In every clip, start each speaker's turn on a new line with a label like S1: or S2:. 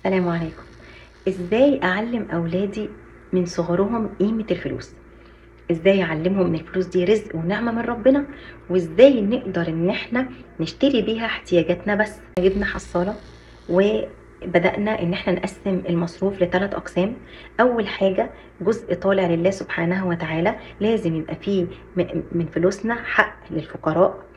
S1: السلام عليكم. ازاي اعلم اولادي من صغرهم قيمة الفلوس؟ ازاي اعلمهم ان الفلوس دي رزق ونعمة من ربنا، وازاي نقدر ان احنا نشتري بيها احتياجاتنا بس. جبنا حصالة وبدأنا ان احنا نقسم المصروف لثلاث اقسام. اول حاجة جزء طالع لله سبحانه وتعالى، لازم يبقى فيه من فلوسنا حق للفقراء.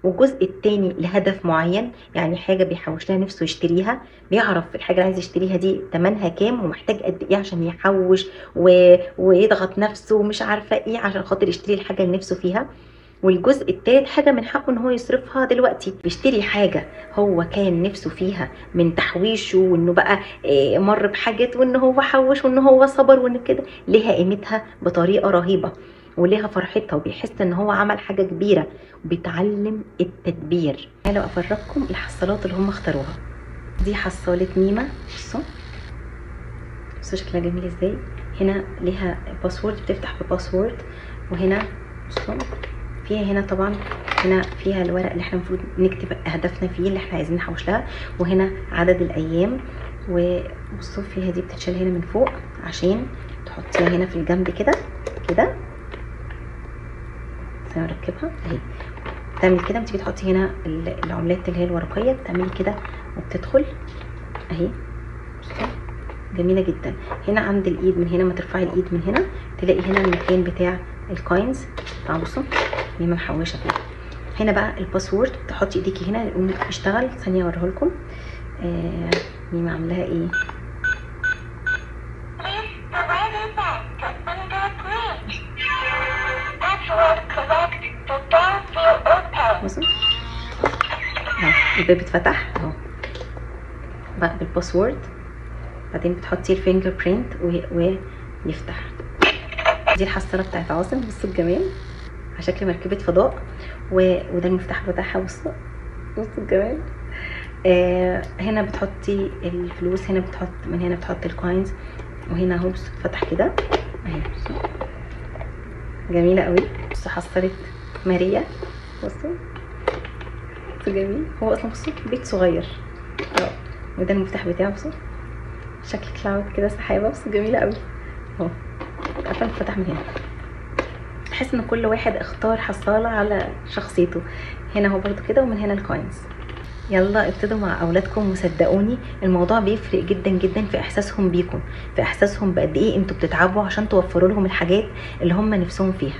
S1: والجزء التاني لهدف معين، يعني حاجة بيحوش لها نفسه يشتريها، بيعرف الحاجة اللي عايز يشتريها دي تمنها كام ومحتاج قد ايه عشان يحوش ويضغط نفسه ومش عارفة ايه عشان خاطر يشتري الحاجة اللي نفسه فيها. والجزء التالت حاجة من حقه ان هو يصرفها دلوقتي، بيشتري حاجة هو كان نفسه فيها من تحويشه، وانه بقى مر بحاجات وان هو حوش وان هو صبر وان كده، ليها قيمتها بطريقة رهيبة وليها فرحتها، وبيحس ان هو عمل حاجة كبيرة وبيتعلم التدبير. تعالوا افرجكم الحصالات اللي هم اختاروها. دي حصالة ميمة، بصوا بصوا شكلها جميل ازاي. هنا ليها password، بتفتح ب password. وهنا بصوا فيها هنا طبعا هنا فيها الورق اللي احنا المفروض نكتب اهدافنا فيه اللي احنا عايزين نحوش لها، وهنا عدد الايام. وبصوا فيها دي بتتشال هنا من فوق عشان تحطيها هنا في الجنب كده كده، نركبها اهي، تعمل كده. بتيجي تحطي هنا العملات اللي هي الورقية، بتعملي كده وبتدخل اهي. بصوا جميلة جدا. هنا عند الايد من هنا، ما ترفعي الايد من هنا تلاقي هنا المكان بتاع ال coins. تعالوا بصوا ميمه محوشه فيه. هنا بقى ال password، تحطي ايديكي هنا يقوم يشتغل. ثانية اوريه لكم. ميمه عاملاها ايه. بصوا اهو الباب اتفتح اهو بقى بال password، بعدين بتحطي ال fingerprint ويفتح. دي الحصاله بتاعت عاصم، بصوا الجمال على شكل مركبة فضاء، وده المفتاح بتاعها. بصوا بصوا الجمال. هنا بتحطي الفلوس، هنا بتحط من هنا بتحط ال coins، وهنا اهو بصوا اتفتح كده اهي. بصوا جميلة قوي. بصوا حصاله ماريا، بصوا بصوا جميل. هو اصلا بصوا بيت صغير اهو، وده المفتاح بتاعه. بصوا شكل cloud كده، سحابه. بصوا جميلة قوي اهو، قفل فتح من هنا. تحس ان كل واحد اختار حصاله على شخصيته. هنا هو برضو كده، ومن هنا ال coins. يلا ابتدوا مع اولادكم، وصدقوني الموضوع بيفرق جدا جدا في احساسهم بيكم، في احساسهم بقد ايه انتوا بتتعبوا عشان توفروا لهم الحاجات اللي هم نفسهم فيها.